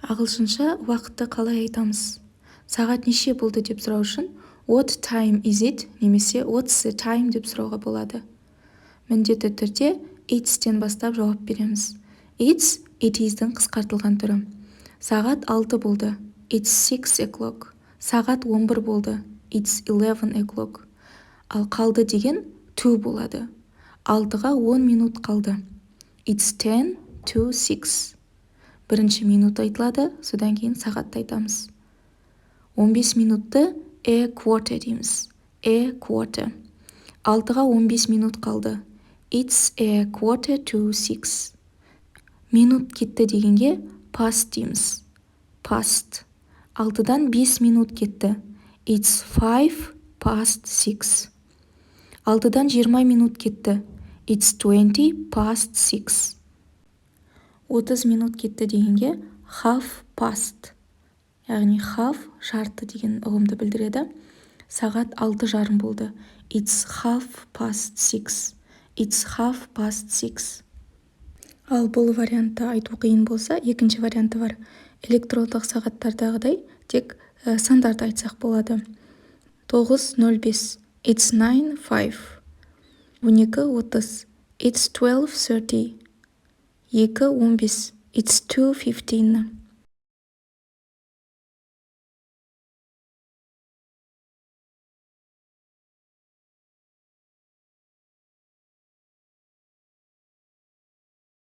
Ағылшынша уақытты қалай айтамыз? Сағат неше болды деп сұрау үшін "What time is it?" немесе "What's the time?" деп сұрауға болады. Міндетті түрде "It's"-тен бастап жауап береміз. It's – "it is"-дің қысқартылған түрі. Сағат 6 болды. It's 6 o'clock. Сағат 11 болды. It's 11 o'clock. Ал қалды деген to болады. 6-ға 10 минут қалды. It's 5:50. Бірінші минут айтылады, содан кейін сағатты айтамыз. 15 минутты a quarter дейміз. A quarter. 6-ға 15 минут қалды. It's 5:45. Минут кетті дегенге past дейміз. Past. 6-дан 5 минут кетті. It's 6:05. 6-дан 20 минут кетті. It's 6:20. 30 минут кетті дегенге half past, яғни half жарты деген ұғымды білдіреді. Сағат 6:30 болды. It's 6:30. It's 6:30. Ал бұл вариантты айту қиын болса, екінші варианты бар. Электрондық сағаттардағыдай тек сандарды айтсақ болады. 9:05. It's 9:05. 12:30. It's 12:30. 2:15. It's 2:15.